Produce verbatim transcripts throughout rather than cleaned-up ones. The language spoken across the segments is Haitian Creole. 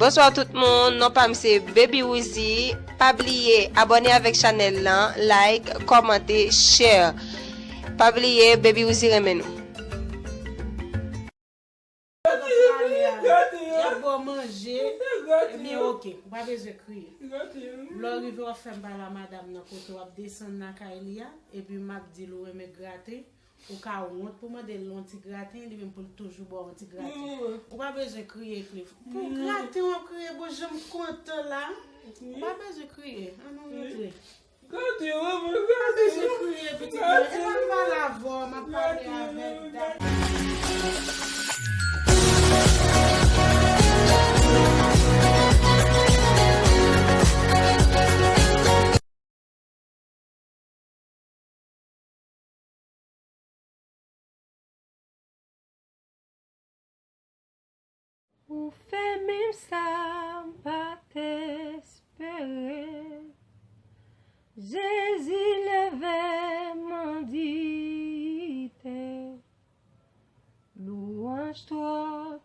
Bonswa tout moun, non pa m se Baby Wouzi. Pa bliye abòne avèk chanèl lan, like, kòmante, share. Pa bliye Baby Wouzi renmen nou. Pale a, y ap ba w manje, ebyen oke, ou pa bezwen kriye. Lè w rive w ap fè m pale a madanm nan kote w ap desann lakay li a, epi m ap di l ou renmen graten, ou ka wont pou mande l yon ti graten, li menm pou l toujou ba w yon ti graten. Ou pa bezwen kriye, Cliff. Pou graten w ap kriye, bon jan m kontan la. Ou pa bezwen kriye, ann nou rantre. Gade, w ap gade. Gade, se kriye pitit mwen. E pa m pale avè w, m ap pale avèk dam. Ou fè menm sa m pa t espere. Jezi leve m an diyite. Louanj twò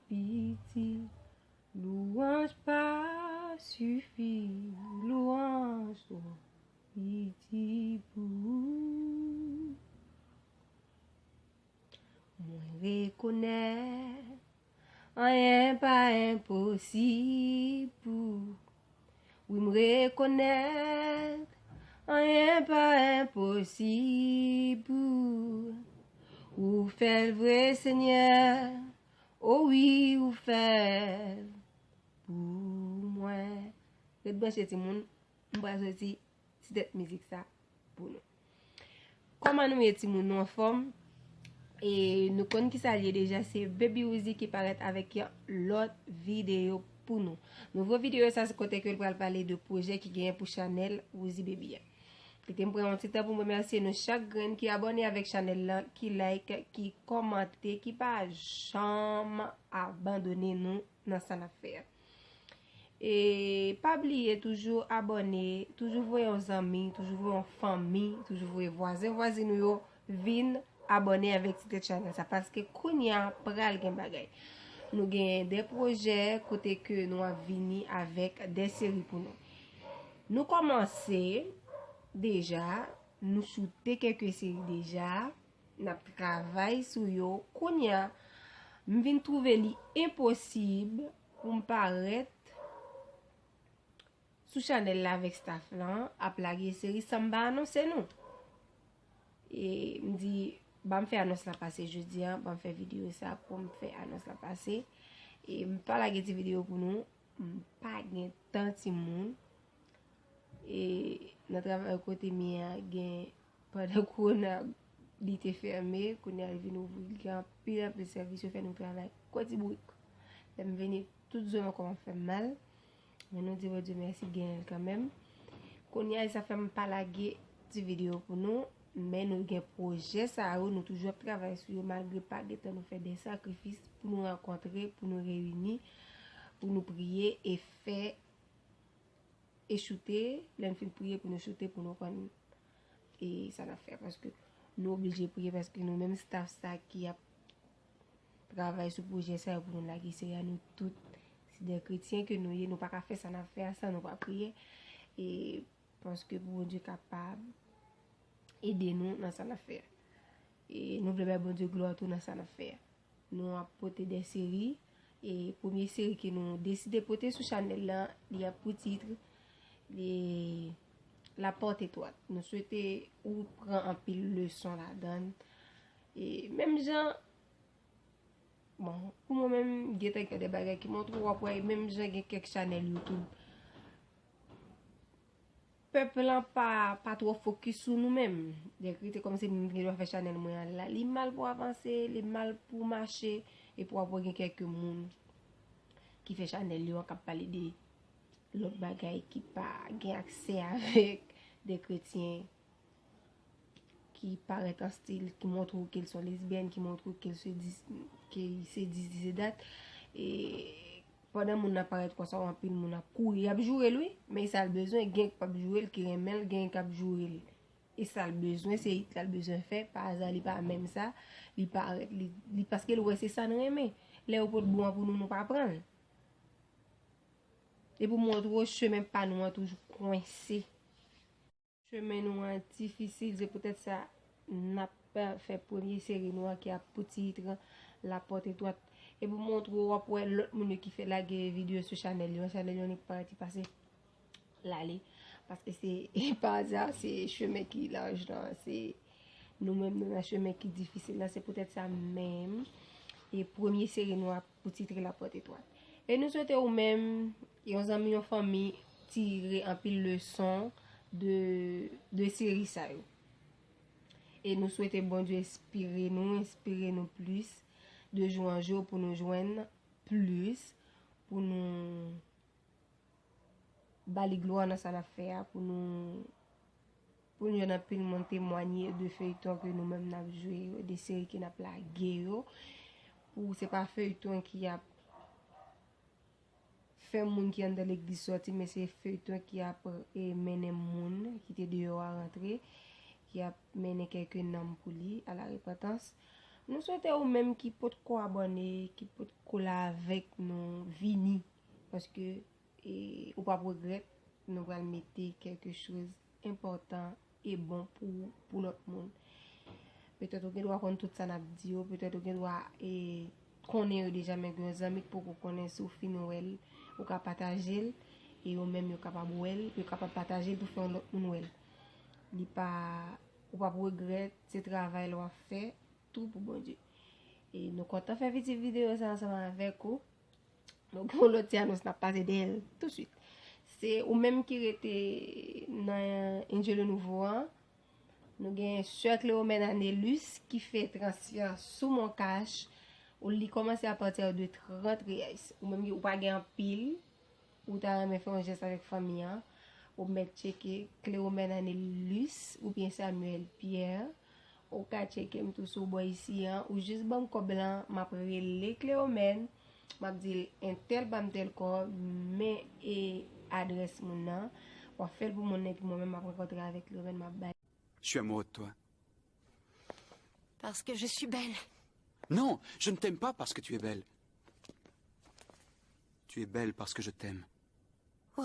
piti, louanj pa sifi, louanj twò piti pou ou. Mwen rekonèt anyen pa enposib pou ou. Wi, m rekonèt anyen pa enposib pou ou. Ou fè l vre, Senyè. O wi, ou fè l pou mwen. Ret branche, timoun. M pral soti ti tèt mizik sa pou nou. Kòman nou ye, timoun? Nou anfòm? E nou konn kisa l ye deja, se Baby Wouzi ki parèt avèk yon lòt videyo pou nou. Nouvo videyo sa, se kote ke l pral pale de pwojè ki genyen pou chanèl Wouzi Baby a. Kite m pran yon ti tan pou m remèsye nou chak grenn ki abòne avèk chanèl lan, ki like, ki kòmante, ki pa janm abandone nou nan sa n ap fè a. E pa bliye toujou abòne, toujou voye yon zanmi, toujou voye yon fanmi, toujou voye vwazen, vwazin ou yo vin abòne avèk ti tèt chanèl sa, paske kounye a pral gen bagay. Nou gen de pwojè kote ke nou ap vini avèk de seri pou nou. Nou kòmanse deja, nou choute kèk seri deja, n ap travay sou yo. Kounye a, m vin twouve li enposib pou m parèt sou chanèl la avèk staff lan ap lage seri san m pa anonse nou. E m di, ban m fè anons la pase jodi a, ban m fè videyo sa pou m fè anons la pase. E m pa lage ti videyo pou nou, m pa gen tan, timoun. E nan travay kote m ye a, gen pandan kowona li te fèmen, kounye a li vin ouvri, li gen anpil anpil sèvis, yo fè nou travay kòdibourik. Lè m vini, tout zo m kòman fè m mal. Men nou di Bondye mèsi, genyen l kanmenm. Kounye a, sa fè m pa lage ti videyo pou nou, men nou gen pwojè sa yo, nou toujou ap travay sou yo, malgre pa gen tan nou fè de sakrifis pou nou rankontre, pou nou reyini, pou nou priye e fè e choute, lè n fin priye pou nou choute, pou nou konn e sa n ap fè, paske nou oblije priye, paske nou menm staff sa ki ap travay sou pwojè sa yo pou nou lage seri a, nou tout se de kretyen ke nou ye, nou pa ka fè sa n ap fè a san nou pa priye, e paske pou Bondye kapab ede nou nan sa n ap fè a. E nou vle bay Bondye glwa tou nan sa n ap fè a. Nou ap pote de seri. E premye seri ke nou deside pote sou chanèl lan, li ap pou tit, li La porte etwat. Nou swete ou pran anpil leson ladan l. E menm jan, bon, pou mwen menm, gentan gen de bagay ki montre w, w ap wè menm jan gen kèk chanèl YouTube. Pèp lan pa, pa twò fokis sou nou menm. Dèk rete kòmsi m gen dwa fè chanèl mwen an la. Li mal pou avanse, li mal pou mache, epi w ap wè gen kèk moun ki fè chanèl yo an k ap pale de lòt bagay ki pa gen aksè avèk de kretyen ki parèt an stil, ki montre w ke l se yon lesbyèn, ki montre w ke l se dis, ke l se dis, dis e dat. E pandan moun nan parèt konsa, w anpil moun ap kouri, y ap joure l wi, men e sa l bezwen, gen k p ap joure l, ki renmen l, gen k ap joure l. E sa l bezwen, se it la l bezwen fè, pa aza li pa menm sa, li parèt, li, li paske l wè se sa n renmen. Lè yo pot bon an pou nou, nou pa pran l. Depi w montre w chemen pa nou an toujou kwense. Chemen nou an difisil, se poutèt sa n ap fè premye seri nou an ki ap poutitran La Porte Étroite. Epi w montre w ap wè lòt moun yo ki fè lage videyo sou chanèl yo. Chanèl yo annik pati pase l ale. Paske se pa aza, se chemen ki laj lan, se nou menm nou nan chemen ki difisil lan. Se poutèt sa menm, e premye seri nou ap pou titre La Porte Étroite. E nou swete ou menm, yon zanmi, yon fanmi, tire anpil leson de, de seri sa yo. E nou swete Bondye enspire nou, enspire nou plis, de jou an jou pou nou jwenn plis, pou nou ba li glwa nan sa n ap fè a, pou nou, pou nou jwenn anpil moun temwanye de feyton ke nou menm n ap jwe yo, de seri ke n ap lage yo, pou se pa feyton ki ap fè moun ki anndan legliz sòti, men se feyton ki ap, e, mennen moun ki te deyò a rantre, ki ap mennen kèlke nanm pou li a la repantans. Nou swete ou menm ki potko abòne, ki potko la avèk nou, vini, paske, e, ou p ap regrèt, nou pral mete kèlke choz enpòtan e bon pou, pou lòt moun. Petèt ou gen dwa konn tout sa n ap di yo, petèt ou gen dwa, e, konnen yo deja, men gen yon zanmi k poko konnen, si w fin wè l, ou ka pataje l, e yo menm yo kapab wè l, yo kapab pataje l pou fè yon lòt moun wè l. Li pa, ou p ap regrèt, se travay la w ap fè, tou pou Bondye. E nou kontan fè pitit videyo sa ansanm avèk ou. Donk, yon lòt ti anons n ap pase dèyè l touswit. Se ou menm ki rete nan Angelo Nouveau an. Nou gen sè Cléomène Anelus ki fè transfè sou MonCash. Ou li kòmanse apati de trant reyès. Ou menm ki ou pa gen anpil, ou ta renmen fè yon jès avèk fanmi an, ou mèt tcheke Cléomène Anelus oubyen Samuel Pierre. Ou ka tcheke m tou sou bò isi an, ou jis ban m kòb lan, m ap rele Cléomène, m ap di l entèl pa m tèl kòb, men e adrès moun nan, w ap fè l pou moun nan, epi mwen menm m ap rankontre avèk Cléomène, m ap bay. Je suis amoureux de toi. Parce que je suis belle. Non, je ne t'aime pas parce que tu es belle. Tu es belle parce que je t'aime. Oh,